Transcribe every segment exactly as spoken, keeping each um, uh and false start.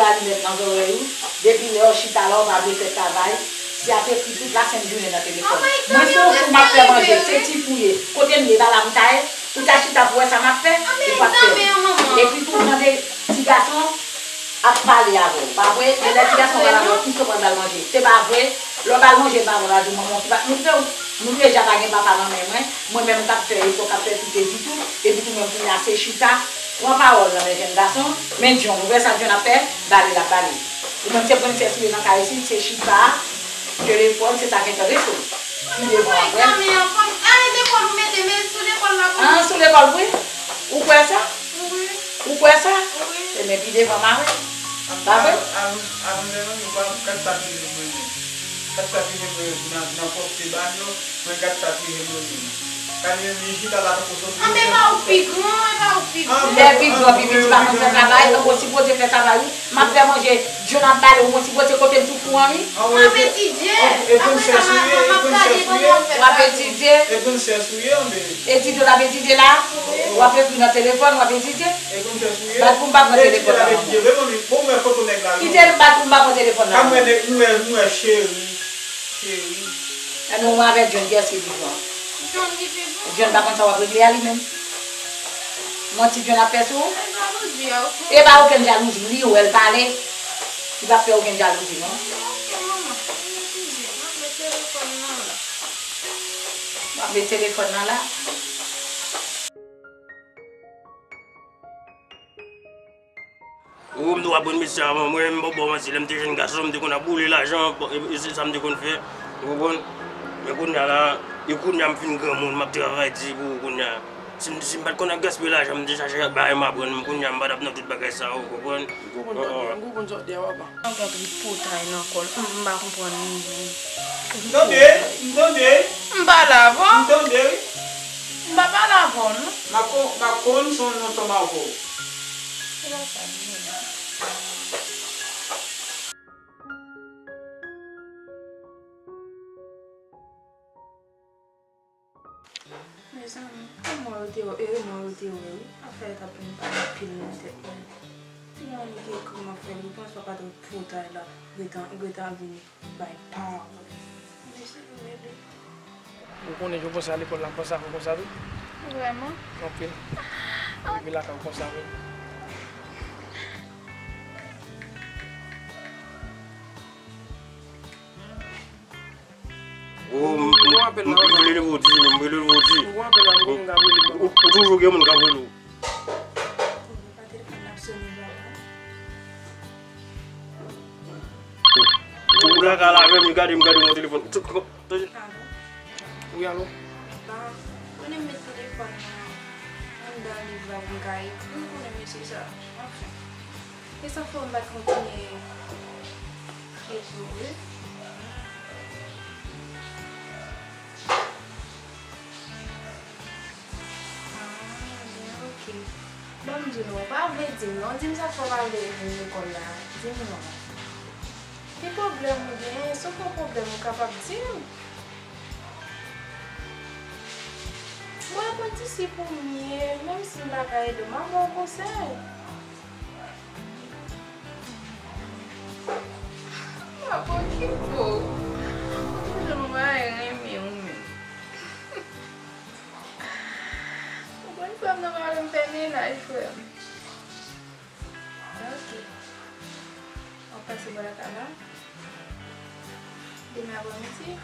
Alimèt nan zòrèy ou, depi lè w chita la, w pa vle fè travay. Se ap ekri tout lasent jounen nan telefòn. Mwen se yon fou, m ap fè manje, se ti fou ye. Kote m ye, pa la m ta ye. Ou ta chita pou wè sa m ap fè, ou p ap fè. Epi tou, tande, ti gason ap pale avè w, pa vre? Men lè ti gason pale avè w, kisa w pral ba l manje? Se pa vre? Lè w ba l manje, l pa vre, l a di, manman, ki pa t montre w? Nou deja pa gen papa nan men mwen. Mwen menm k ap fè efò, k ap fè tout etid tou. Epi tou menm kounye a se chita. Pran pawòl nan men jèn gason. Men John, ou wè sa John ap fè? Bale l ap bale. Ou menm se prensès ou ye nan kay isit, se chita, telefòn, se sa gentan rete w. Pi devan w ap wè. An, sou lekòl vre? Ou kwè sa? Ou kwè sa? Ebyen pi devan m a wè. Pa vre? Kat sa ki vle mwen menm. Kat sa ki vle mwen nan pwòpte ba yo. Mwen kat sa ki vle mwen menm. Kanye li chita la tankou sòsyete. Anben pa ou pi gran, e pa ou pi gran. Lè pi gran, pi piti pa konn fè travay, tankou sipoze fè travay wi. M ap fè manje, John ap bale, ou mwen sipoze kote m tou fou an wi. M ap etidye. Apre sa, m ap gade kòman w ap fè bagay. W ap etidye. Etidye w ap etidye la? W ap ekri nan telefòn, w ap etidye? Bat pou m pa pran telefòn nan, manman. Kite l bat pou m pa pran telefòn nan, manman. Ebyen ou avèk John, kiyès ki pi gran? John ki pi gran. John pa konn sa w ap regle a li menm. Manti John ap fè sou ou? E pa okenn jalouzi, li wè l pale. Li p ap fè okenn jalouzi non. W ap met telefòn nan la. Ou, m te w aprann metye a avan mwen, m poko manti, lè m te jèn gason, m te konn ap boule lajan, bon, e, e se sa m te konn fè, ou konprann? Men kounye a la, e kounye a m fin granmoun, m ap travay di pou ou kounye a. Si m, si m pa t konn ap gaspiye lajan, m te chache bagay m aprann, kounye a m pa t ap nan tout bagay sa yo, ou konprann? M konprann sa w di a, m konprann sa w di a, papa. Yon tripotay nan kò l, m pa konprann li menm. M tande, m tande. M pale avè w. M tande wi. M pa pale avè w non. M ap kon, m ap konn se yon nonm avè w. Se pa sa m di non. Mezanmi, e mwen yo te wè, e mwen yo te wè wi. Afè yo t ap vin pale anpil nan tèt mwen. Yon nèg ekri m ap fè repons, papa tripotay la, gentan, gentan vin bay pawòl. Mesye yo rele. Ou konnen jan w panse a lekòl la, m panse avè w konsa tou. Vrèman? Anpil. Rive lakay ou konsa vre. Oh, m, m, m, m rele l pou w di, m rele l pou w di. Ou, ou toujou gen moun k ap rele w. Ou lakay la avè m, li gade m, gade m nan telefòn. Wi, alo? Bon, konnen m met telefòn nan anndan liv la pou m ka ekri, ou konnen mesye sa. Anfen. E sa fè m pa t kontinye ekri vre. Ah, byen, oke. Ban m di nou, ou pa vle di m non, di m sa k fè w pa vle vin lekòl la, di m non. Ki pwoblèm ou genyen? Si w gen yon pwoblèm, ou kapab di m. Mwen konn ti si pou m ye, menm si m pa ka ede w, m ap ba w konsèy. M ap okipe w. Ou toujou mwen renmen ou menm. Ou konn frè m nan pa vle m fè mennaj, frè m. Ok. W ap pase bò lakay la? Demen aprèmidi?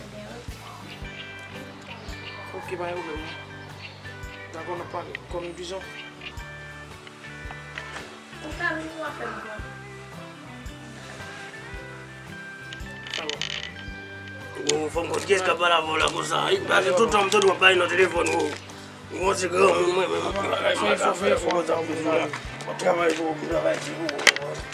Ebyen, ok. Ok, pa gen pwoblèm, non. Dakò, n ap pale. Kòm yon pizon. Ou ka vin, w ap fè m pran. Sa bon. Bon, fò m konn kiyès k ap pale avè w la konsa. Paske tout tan m tande w ap pale nan telefòn, o. Mwen se granmoun mwen menm, bagay m pa ka fè, fò mwen ta ouvri la. Mwen travay pou ou, travay ti pou ou.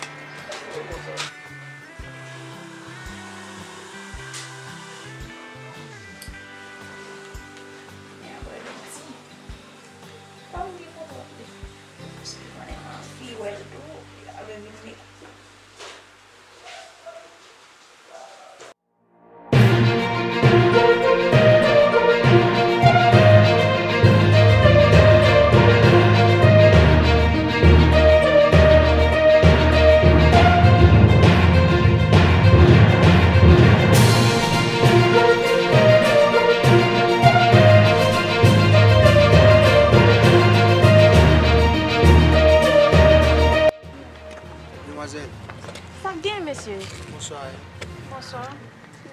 Mesye. Bonswa. Bonswa.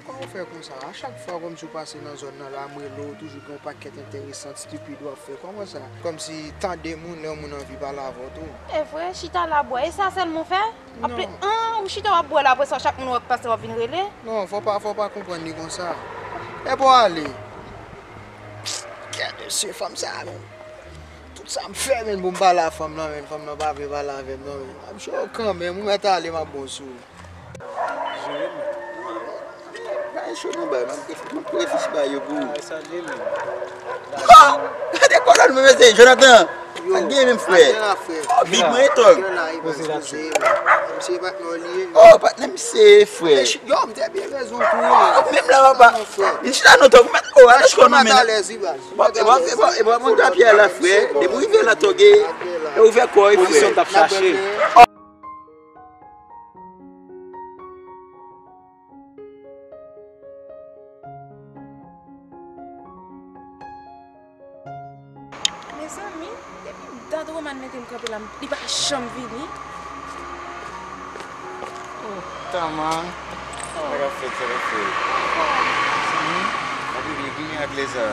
Kòman w fè konsa? A chak fwa kòmsi w pase nan zòn nan la, m rele w, toujou gen yon pakèt enteresan, stipid w ap fè. Kòman sa? Kòmsi tande moun lè yon moun anvi pale avè w tou. E vre, chita la bwè. E sa sèlman w fè? Ap ple, an, ou chita w ap bwè la, apre sa, chak moun w ap pase, w ap vin rele? Non, fò pa, fò pa konprann li konsa. E bon, ale. Gade mesye fanm sa, menm. Tout sa m fè, menm, pou m pale a fanm nan, menm. Fanm nan pa vle pale avè m, non, menm. M ap cho kanmenm, ou mèt ale, m ap bon sou ou. Jere m. Bay cho nan bay, m ap reflechi bay yo pou ou. Sa de menm. Ha! Gade kolòn mwen, mesye, Jonathan. Sa gen menm, frè. Oh, big man, e tòg. Oh, patnè misye, frè. Yo, m te byen bezwen tou. Menm la, papa. Li chita nan tòg, mèt. Oh, alè, j konn nou, men. E pa, e pa, e pa, mwen, Jean-Pierre la, frè. Depi w rive la, tòg, e ou fè kò, e frè. Pozisyon t ap chache. Mezanmi, depi dat Roman mete m kanpe la, li pa janm vini. Oh, Tama. Sa k ap fèt, sa k ap fèt? Anpil, li vini ak lè sa.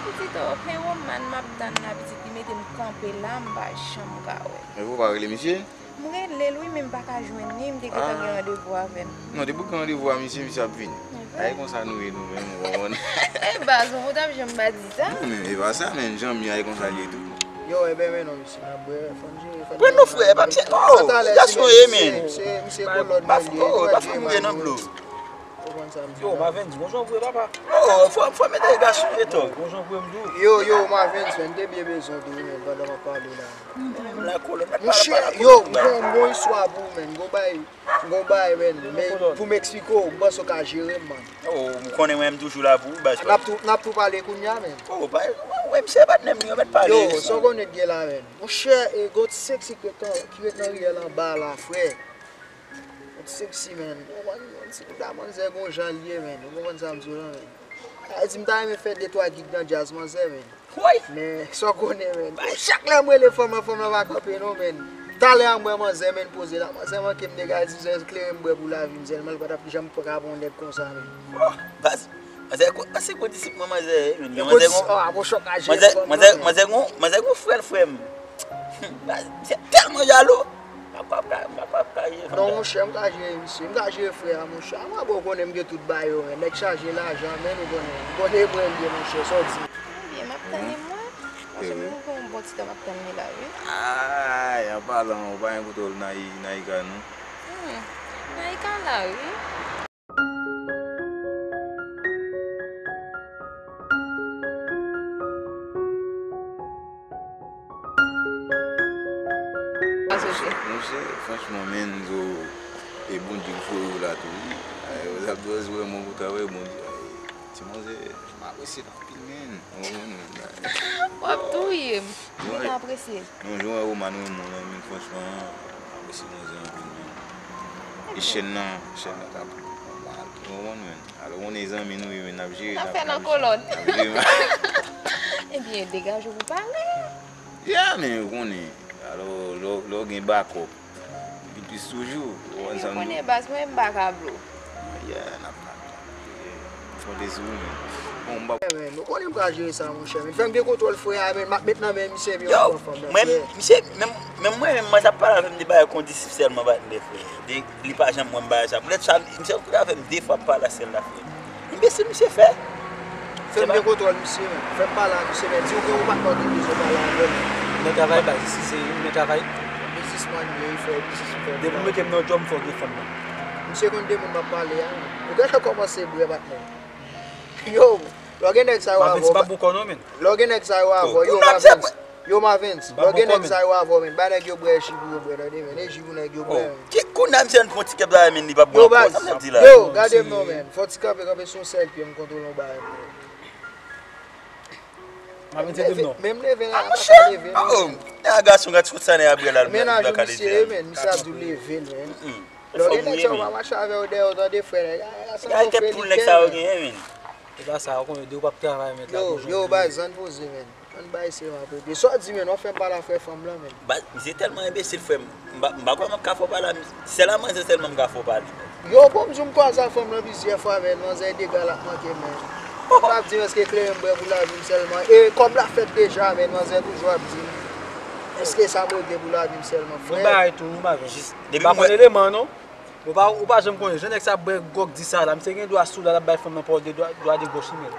Pitit, oh, men Roman m ap tann la, pitit, li mete m kanpe la, m pa janm ka wè. Men ou pa rele misye? M rele l wi, men m pa ka jwenn li, m te gentan gen randevou avè l. Non, depi w gen randevou a misye, misye ap vini. Ay konsa nou ye nou menm, ou konprann? E baz, ou t ap janm pa di sa? Non, men e pa sa, men jan m ye, ay konsa l ye tou. Yo, e ben, men non, misye, n ap bwè, fò n jere, fò n jere. Pran non, frè, pa misye, oh, gason ye, men. Misye, misye kolòn mwen li ye, oh, pa fè m mouye nan dlo. Ou konprann sa m di la? Yo, Marvens, bonjou, wi, papa. Oh, fò, fò mete gason, eto. Bonjou, wi, m di w. Yo, yo, Marvens, men, m te byen bezwen w tou, men, pandan m ap pale la. Monchè, yo, m gon, m gon istwa pou ou, men. M gon bay, m gon bay, men. Men pou m eksplike w, m panse w ka jere m, man. Oh, m konnen mwen, m toujou la pou ou, baz. N ap tou, n ap tou pale kounye a, men. Oh, pa, wi, misye patnè m, yo mèt pale. Yo, sa w konnen k gen la, men. Monchè, e, gon ti seksi ki ret nan, ki ret nan riyèl anba la, frè. Yon ti seksi, men. Yon ti, yon ti, manzè gon jan l ye, men. Ou konprann sa m di w la, men. Sa di m ta renmen fè de twa gig nan djaz manzè, men. Woy! Men, sa w konnen, men. Chak lè m rele fanm lan, fanm lan pa kanpe non, men. Talè a m wè manzè, men, poze la. Manzè manke m dega, di m se klere m bwè pou lavi m sèlman, li pa t ap janm ka pran yon nèg konsa, men. Oh, baz, manzè, manzè gon disip mwen, manzè, men. Manzè gon, manzè, manzè gon, manzè gon frè l, frè m. Baz, misye tèlman jalou. M pa kwè ap ka, m pa kwè ap ka jere fanm sa. Non, monchè, m ka jere misye. M ka jere frè a, monchè. A mwen, bon, ou konnen m gen tout bagay yo, men. Nèg chaje lajan, men, ou konnen. M konnen mwen m ye, monchè, sa w di. Ebyen, m ap tann li, mwen. Paske mwen, m gon bon ti tan m ap tann li la, wi. Ay, an palan, ou pa gen kote w Nayi-, Naïka, non? Hmm, Naïka la, wi. Monchè, franchman, men, zo, e Bondye ki voye w la tou, wi. Ay, w ap di w wè mwen pou travay, Bondye. Ay, ti manzè, m apresye l anpil, men. Ou konprann, men. W ap touye m. M gentan apresye l. Non, jan w wè Roman renmen w lan, men franchman, m apresye manzè anpil, men. E chèn nan, chèn nan t ap mal. Ou konprann, men. Alò, ou konnen zanmi nou ye, men, n ap jere, n ap fè nan kolòn. N ap jere. Ebyen, degaje w pou pale. Ya, men, ou konnen. Alò, lè w, lè w gen bakòp, pi plis toujou, ou konprann sa m di w? Ou konnen baz mwen, m pa ka blow. Ya, n ap, n ap, n ap, eh, konte sou ou, men. Bon, m pa. Men, ou konnen m ka jere sa, monchè. Men fè m gen kontwòl frè a, men m ap met nan men misye, epi yo pran fanm nan, frè. Yo, mwen, misye, menm, menm mwen, menm mwen, sa pale avè m de bagay kondisif sèlman, patnè, frè. De, li pa janm wè m bagay sa. Poutèt sa, misye koute avè m de fwa, m pale a sèl la, frè. Enbesil misye fè. Fè m gen kontwòl misye, men. Fè m pale a misye, men. Di w gen yon patnè w te bezwen pale avè l. Mwen travay baz, isi se mwen travay. Biznismann li ye, li fè biznis, li fè. Depi w mete m nan djòb, m fè w gen fanm nan. Misye konn de moun m ap pale a, men. Ou gentan kòmanse bwè, patnè. Yo, lè w gen nèg sa yo avè w, lè w gen nèg sa yo avè w, yo, Marvens. Yo, Marvens, lè w gen nèg sa yo avè w, men, ba nèg yo bwè ji pou yo bwè, tande, men, e ji pou nèg yo bwè, men. Ki kounye a misye ann pran ti kèb la, men, li p ap bwè ankò, sa m ap di la. Yo, gade m non, men, fò ti kanpe, kanpe sou yon sèl pye, m kontwole yon bagay, men. Menm leve la, pa ka leve, non. Nan gason, gad sou sa, nèg ap bwè la, li pa ka leve la. Mennaj ou misye, men, misye ap di w leve l, men. Lè w gen nèg sa yo pa mache avè w dèyè w, tande, frè, nèg a, a santi w frelike, men. E pa sa, ou konnen, de w p ap travay, mèt la, yo, yo, baz, ann poze, men. Ann bay se yon apre. Sa w di, men, w ap fè m pale a frè fanm lan, men. Baz, misye tèlman enbesil, frè m. M pa, m pa kwè m ap ka fè w pale a misye. Sèl a manzè sèlman m ka fè w pale. Yo, bon, m di w m kwaze a fanm lan plizyè fwa, men, manzè dega l ap manke, men. M ap di m èske kleren m bwè pou lavi m sèlman. E kòb la fèt deja, men, manzè toujou ap di m èske sa m regle pou lavi m sèlman, frè. Bon bagay tou, wi, m pa konn eleman, non. Ou pa, ou pa janm konnen. Jan nèg sa ap bwè gwòg di sa la, misye gen dwa sou la, l ap bay fanm nan pawòl de dwa, dwa de gòch li, men.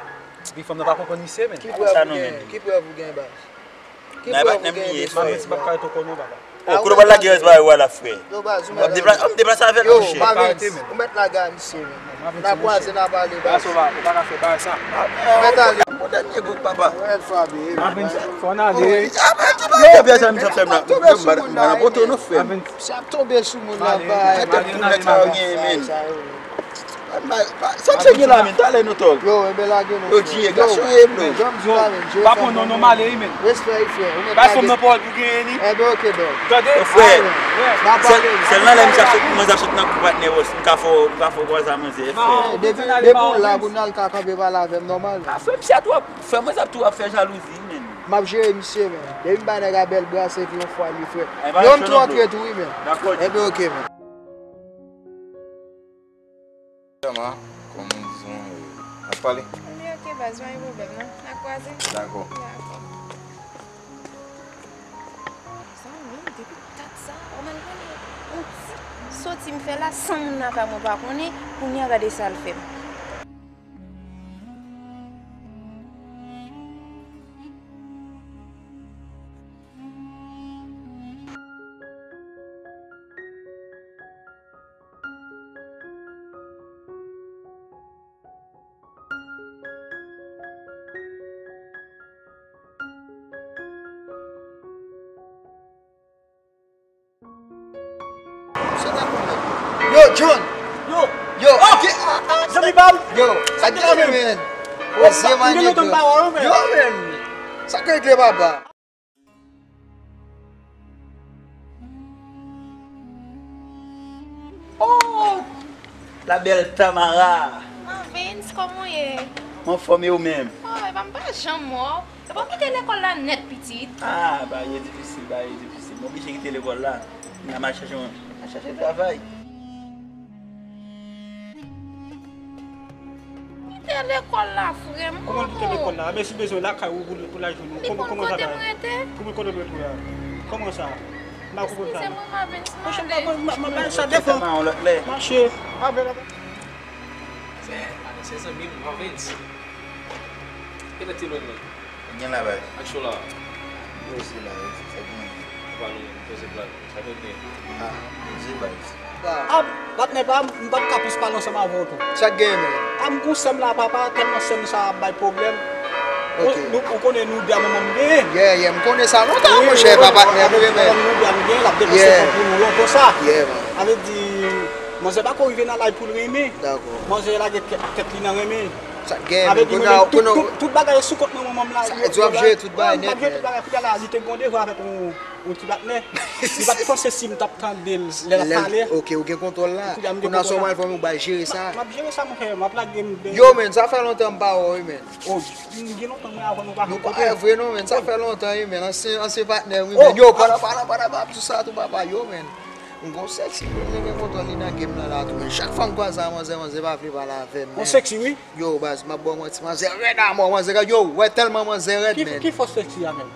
Epi fanm nan pa konprann misye, men. Ki prèv ou gen? Ki prèv ou gen, baz? Ki prèv ou gen de sa? Mavens, m p ap ka ret ankò non, papa. Oh, kote w pral lage rès bagay ou a la, frè? Yo, baz, ou mèt lage. M deplase avè l, monchè. Yo, Mavens, ou mèt lage a misye, men. N a kwaze, n a pale, baz. Ou pa ka fè bagay sa. Ou mèt ale. Bon dènye gout, papa. Mavens, fò n ale. Yo, byen sa misye ap fè m la. Yo, m pa nan poto non, frè m. Misye ap tonbe sou moun la, bay. Tèt tout nèg sa yo genyen, men. Sa misye gen la, men, talè nou tòl. Yo, enben lage non. Yo, Dye, gason e blo. Jan m di la, men, Dye. Pa pran non, non, m ale wi, men. Respè, frè. Ou mèt lage. Bay fanm nan pawòl pou genyen li. Enben, oke, dòk. Tande? Yo, frè. N a pale. Sèl nan lè misye ap sot, manzè ap sot nan kou patnè wòs, m ka fè w, m ka fè w kwaze a manzè, frè. Depi, depi w la, pou n al ka kanpe pale avè m nòmal, men. A, frè, misye a twòp. Frè, manzè ap tou ap fè jalouzi, men. M ap jere misye, men. Depi m bay nèg a bèl brase epi yon fwa li, frè. Yo, m tou antre tou, wi, men. Enben, oke, men. Kòman, kòman, dizon, n ap pale? Anben, oke, baz, pa gen pwoblèm, non. N a kwaze. Dakò. Dakò. Zanmi m, depi dat sa, ou menm konnen, yon ti soti m fè la, san moun nan pa mwen pa konnen, kounye a gade sa l fè m. Yo, John! Yo! Yo! Oh! Zanmi pa m! Yo! Sa k gen, men? Yo, men! Sa k regle, papa? Oh! La belle Tamara! Mavens, kòman w ye? M anfòm, e ou menm? Oh, epa m pa janm wè w. Epa w kite lekòl la nèt, pitit? Ah, bagay yo difisil, bagay yo difisil. M oblije kite lekòl la. M al chache yon, al chache travay. Kite lekòl la, frè m. Kòman kite lekòl la? Anben si w bezwen lakay ou pou, pou lajounen. Kòman, kòman sa ta ye? Kòman kote m rete? Kòman sa? M pa konprann sa. Eskize mwen, Mavens, m ale. Monchè, m pa konn, m, m, m, sa defann. Mache avè l. Se, se zanmi m, Mavens. Kilè ti lwen nan? Gen la bay. Ak cho la. Yo, se la, yo, se sa gen. Ou pa nou poze plat. Sa k gen? Ah, Jezi. Ah, patnè pa m, m p ap ka plis pale ansanm avè w tou. Sa k gen, men? Ah, m gon sè m la, papa, tèlman sè m sa ap bay pwoblèm. Ok. Ou, nou, ou konnen nou de a manman m genyen. Yeah, yeah, m konnen sa lontan, monchè, pa patnè m, wi, men. Nou de a nou genyen, l ap depanse kòb pou nou lontan sa. Yeah, man. Sa vle di, manzè pa ko rive nan laj pou l renmen. Dakò. Manzè lage tèt, tèt li nan renmen. Sa k gen, men? Sa vle di, nou menm, tout, tout, tout bagay sou kont mwen, manman m la. Sa vle di w ap jere tout bagay nèt, men. M ap jere tout bagay. Kounye a la, li te gon devwa avèk yon yon ti patnè. Li pa t panse si m t ap tande l lè l ap pale. Ok, ou gen kontwòl la. Kounye a m gen kontwòl la. Kounye a sa w pral fè, men ou pral jere sa. M ap jere sa, monchè, m ap lage m. Yo, men, sa fè lontan m pa wè w, wi, men. Oh, m gen lontan mwen avè w, nou pa rankontre. Nou pa wè vre, non, men, sa fè lontan, wi, men. Ansyen, ansyen patnè, wi, men. Yo, padan, padan, padan, padan, ap di sa tou, papa, yo, men. M gon sèksi, men, li gen kontwòl li nan game nan la tou, men. Chak fwa m kwaze a manzè, manzè pa vle pale avè m, men. Yon sèksi, wi. Yo, baz, m ap ba w manti, manzè rèd amò, manzè rèd, yo, wè tèlman manzè rèd, men. Ki, ki fòs sèksi a, men?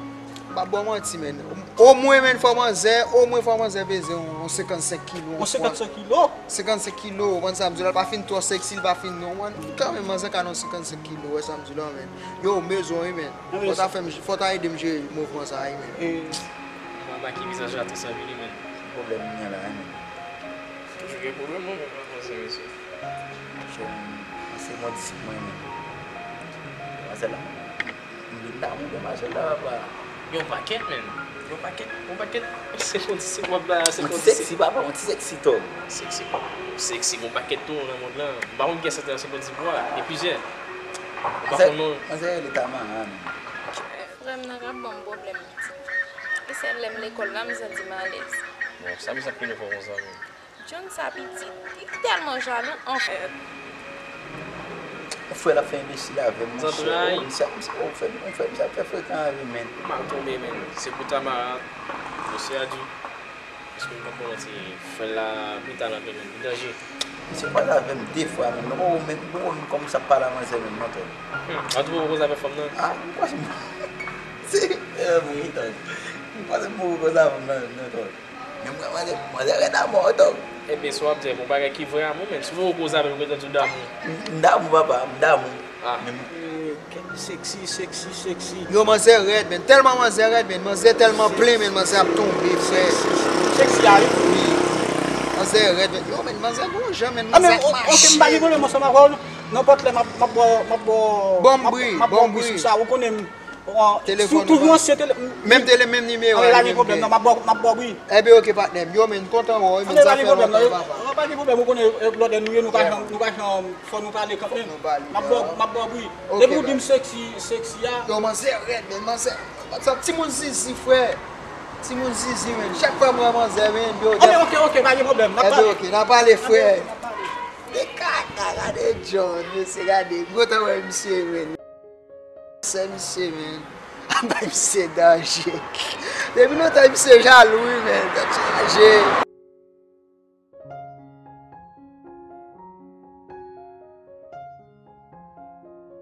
M ap ba w manti, men. Omwen, men, fò manzè, omwen fò manzè peze yon, yon senkannsenk kilo, yon fwa. Yon senkannsenk kilo? Senkannsenk kilo, ou konprann sa m di w la, l pa fin twò sèksi, l pa fin non, man, kanmenm manzè ka nan senkannsenk kilo, wè sa m di w la, men. Yo, m bezwen w, wi, men. Fò w ta fè m, fò w ta ede m jere mouvman sa, wi, men. Mwen remake vizaj la tou sanble, men. Ki pwoblèm ou gen la, men? Toujou gen pwoblèm, non, mwen pa panse, mesye. Monchè, m panse m wè disip mwen, men. Demwazèl la, m vin damou demwazèl la, papa. Yon pakèt, men. Yon pakèt, yon pakèt. Senkannsenk w ap bay a, senkannsenk. Yon ti sèksi, papa, yon ti sèksi tòg. Sèksi, papa. Sèksi, gon pakèt tou nan mond lan. M pa konn kiyès antre nan senkannsenk pou a. Gen plizyè. Ou pa konn non. Manzè rele Tamara, men. Frè m nan k ap ban m pwoblèm, pitit. E sèl lè m lekòl la, m santi m alèz. Bon, sa misye ap pini fò konsa, men. John sa pitit, li tèlman jalou, anfen. Yon Frè l ap fè enbesil avè m, monchè. Zantray. Oh, misye, misye, oh, frè, oh, frè, misye ap fè frekan avè m, men. Mal tonbe, men. Se pou Tamara, dosye a di. Paske m pa konnen ti frè la, pi ta nan men, men. Li danje. Misye pale avè m de fwa, men. Mwen poko menm, mwen poko menm kòmanse ap pale a manzè menm, non, Tòg. Hmm. An tou, ou koze avè fanm nan? Ah, m kwè se, se, eh, mwen, Tòg. M kwè se m poko koze avè fanm nan, non, Tòg. Men mwen, manzè, manzè rèd amò, Tòg. Ebyen, si w ap di m yon bagay ki vrè amou, men si w koze avè m, mwen te di w damou. M, m damou, papa, m damou. Ah. Men m, eh, seksi, seksi, seksi. Yo, manzè rèd, men. Tèlman manzè rèd, men. Manzè tèlman plen, men. Manzè ap tonbe, frè. Seksi, seksi, seksi a, wi. Wi. Manzè rèd, men. Yo, men, manzè gon jan, men. Ah, men, manzè ap mache. Ok, m pa gen pwoblèm ansanm avè w. Nenpòt lè, m ap, m ap ba w, m ap ba w, m ap, m ap ba w bri sou sa. Ou konnen m, Telefòn ou pa. Toujou ansyen tele-, menm tele, menm nimewo a, pa gen pwoblèm, non, m ap ba w, m ap ba w bri. Ebyen, ok, patnè m. Yo, men, m kontan wè w, men, sa fè lontan, papa. Anben, pa gen pwoblèm, ou konnen, eh, lòdè nou ye, nou ka janm, nou ka janm, fò nou pale kanmenm. Fò nou pale. M ap ba w, m ap ba w bri. Ok, baba. Depi w di m seksi, seksi a. Yo, manzè rèd, men, manzè. Sa timoun zizi, frè. Timoun zizi, men. Chak fwa m wè manzè, men, yo. Anben, ok, ok, pa gen pwoblèm, n ap pale. Ebyen, ok, n ap pale, frè. N ap pale. De kaka, gade John, mesye, gade. M kontan wè misye, men. Sè misye, men. Bay misye danje. Depi lontan misye jalou, wi, men. Tèt chaje.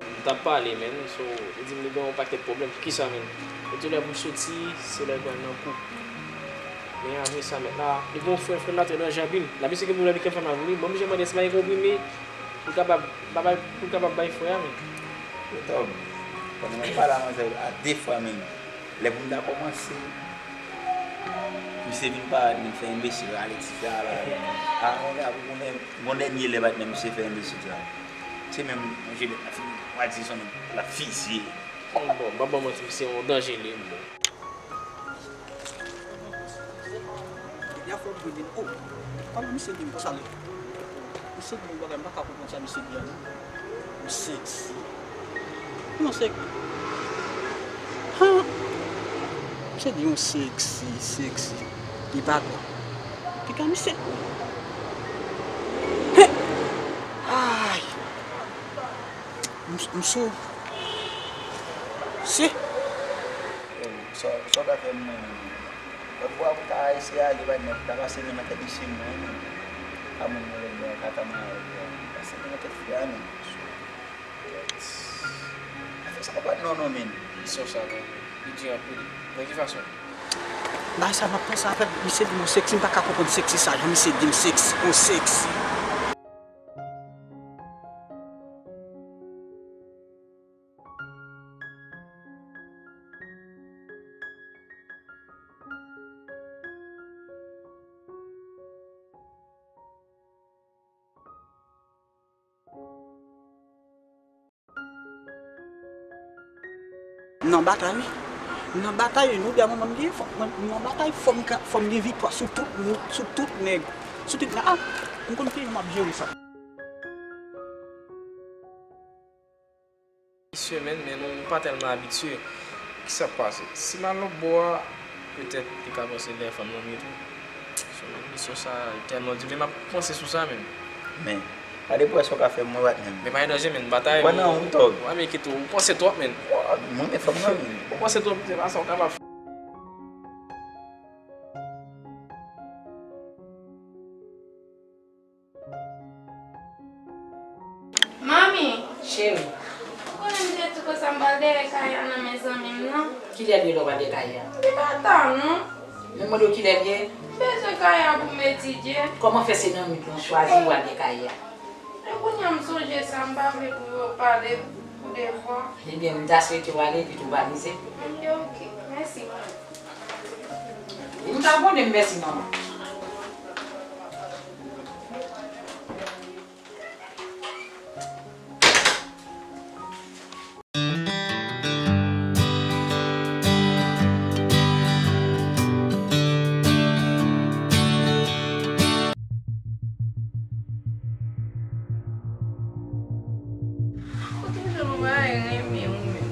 M t ap pale, men. So, li di m li gen yon pakèt pwoblèm. Poukisa, men? Li di lè pou soti, se lè l pral nan kou. Men apre sa, mèt la, li gen yon frè, frè l la te danje anpil. La, misye gen pwoblèm li kenbe fanm la pou li. Mwen, m oblije mande si pa gen konprime pou l kapab, ba, ba, pou l kapab bay frè a, men. Yo, Tòg, pandan m ap pale a manzè a de fwa, men, lè pou m ta kòmanse, misye vin parèt, vin fè enbesil, rale ti frè a la, men. A, yon lè, yon dè-, yon dènye lè, patnè, misye fè enbesil sa. Se menm, yon jilèt la fin, w a di se yon nèg l ap fizye. Bon, m pa ban manti, misye yon danje li ye, bon. Depi a fò m vin, oh, kòman misye di m konsa, lè misye di m yon bagay, m pa ka konprann sa misye di a, non. Yon seksi. Yon seksi. Ha! Misye di yon seksi, seksi. Li pa twò. Piga misye. He! Ay! M, m sou. Si. Sa, sa w ta fè m nan, men. Lòt bò a pou ta eseye ale, patnè, pou ta pase men nan tèt misye, men, men. A moun mwen lòt bò a, kaka mwen lòt bò a. Pase men nan tèt fi a, men. Afè sa pa non, non, men. Misyon sa, men. Li di anpil. Nan ki fason? Bagay sa, m ap panse avèk misye di m seksi, m pa ka konprann seksi sa, jan misye di m seksi, o seksi. M nan batay, wi. M nan batay, wi. Nou di a manman m gen, fò, mwen, m nan batay, fò m ka, fò m gen viktwa sou tout, sou tout nèg. Sou tout nèg. Ah, m konn kijan m ap jere sa. Semèn, men nou pa tèlman abitye. Kisa k pase? Si m al lòt bò a, petèt li ka panse lè fanm nan m ye tou. So, misyon sa tèlman di, men m ap panse sou sa menm. Men, gade pwès ou ka fè m, mwen bat menm. Men pa gen danje, men batay. Ou nan yon tòg. Ou pa enkyete w, ou panse twòp, men. Mwen, men fanm nan, men. Ou panse twòp, se pa sa w kapab fè. Manmi! Cheri. Ou konnen m te di w konsa m pral dèyè kay a nan men zanmi m nan? Kilè l ye lè w pral dèyè kay a? Li pa ta non. Mwen mande w kilè l ye? M bezwen kay a pou m etidye. Kòman fè se nan nwit lan w chwazi w al dèyè kay a? Men kounye a m sonje sa, m pa vle pou yo pale pou de fwa. Ebyen, m ta swete w ale, epi tou w pa mize. Ebyen, oke. Mèsi, manmi. M t abòne m mèsi manman. Ou toujou renmen ou menm.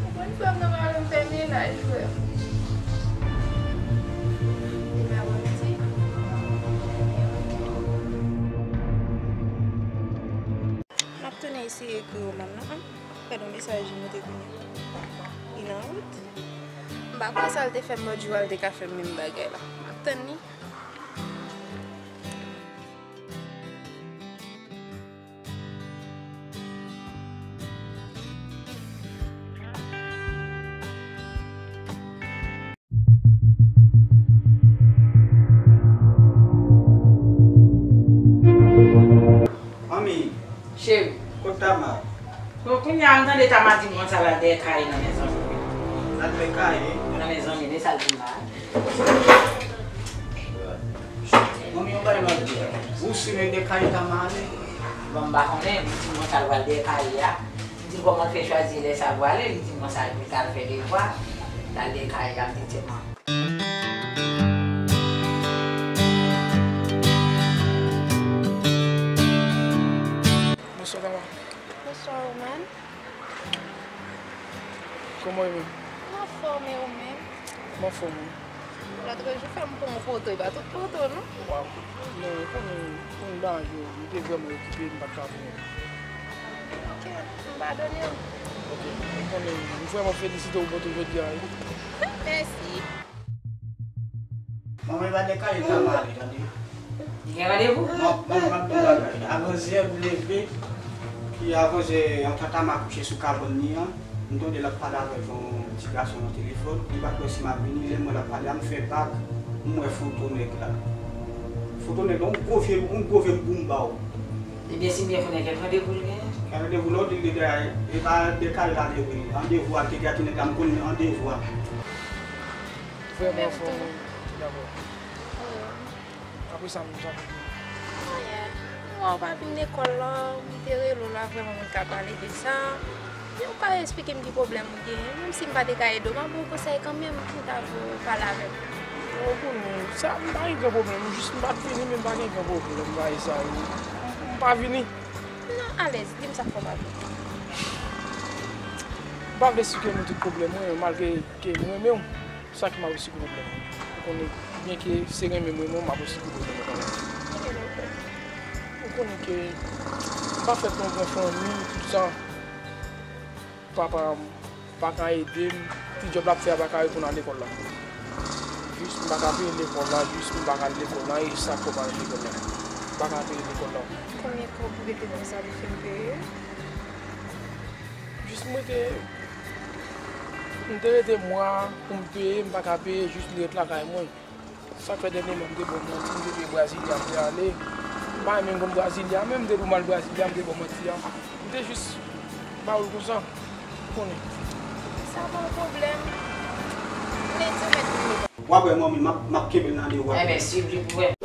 Ou konn fè m nan pa vle m fè mennaj, frè m. Li pa manti. Ebyen, oke. Sa Jimo te konnen. Li nan wout. M pa kwè sa l te fè m lòt jou a, l te ka fè m menm bagay la. M ap tann li. Manmi, cheri, kot Tama? Bon, kounye a m tande Tama di mwen sa l al dèyè Kaye nan men zanmi. L al dèyè Kaye? Nan men zanmi, li sa l di m la. Manmi, yon bagay m ap di w. Ou si men de Kaye Tama ale? Bon, m pa konnen, li di mwen sa l pral dèyè Kaye a. M di l kòman l fè chwazi lè sa l prale, li di mwen sa l al fè devwa, l al dèyè Kaye a, m di tèlman. Bonswa, Tama. Bonswa, Roman. Kòman w ye menm? M anfòm, e ou menm? M anfòm wi. Lòt jou fè m pran yon foto, e pa tout foto non. Waw. Men ou konnen pou m lage w, m te vrèman okipe, m pa t ka vini. Ok, m padone w. Ok, ou konnen m vrèman felisite w pou jodi a wi. Mèsi. Manman, e pa de Kaye Tama ale, tande. Li gen randevou? Manman, m ap di w bagay. Avan yè m leve, ki avan yè, antan Tama kouche sou kabann li an, m tande l ap pale avèk yon ti gason nan telefòn. M pa t kwè si m ap vini, lè m wè l ap pale a, m fè bak, m wè foto nèg la. Foto nèg la, yon gwo vye, yon gwo vye boumba w. Ebyen, si m byen konnen, kèk randevou l genyen? Kèk randevou, lè w di l de Kaye, e pa de Kaye l ale vre. Randevou a, l te di a ti nèg la, m konn randevou a. Vrèman fò, mwen. Dakò. Apre sa, menm jan. Anyen. M wè w pa vin lekòl la, m te rele w la, vrèman, m ka pale de sa. Men ou pa esplike m ki pwoblèm ou genyen. Menm si m pa te ka ede w, m ap ba w konsèy kanmenm, m ta vle w pale avè m. Ou konnen, sa, m pa gen gran pwoblèm. Jis m pa t vini, men m pa gen gran pwoblèm, m pa gen sa yo. M pa vini. Non, alèz, di m sa k fè w pa vini. M pa vle esplike nou tout pwoblèm mwen, malgre ke m renmen w. Sa ki m ap esplike pwoblèm mwen. Ou konnen, byenke se renmen m renmen w, m ap esplike pwoblèm mwen kanmenm. Ou konnen ke m pa fèt nan yon gran fanmi, tout sa. Papa m pa ka ede m. Ti djòb l ap fè a pa ka reponn a lekòl la. Jis m pa ka peye lekòl la, jis m pa ka al lekòl la, e sa k fè w pa al lekòl la. M pa ka peye lekòl la. Konbyen kòb ou rete konsa li fin peye? Jis m rete, m te rete mwa pou m peye, m pa ka peye, jis li ret lakay mwen. Sa k fè dènyèman m te ba w manti, m te di Brasilia m te ale. M pa renmen m konn Brasilia, menm m te di w m al Brasilia, m te ba w manti a. M te jis ba w l konsa, ou konnen. Sa pa yon pwoblèm. Lendi w mèt vini. W ap wè manmi, m ap, m ap kenbe l nan de w. Enben, swiv li pou wè.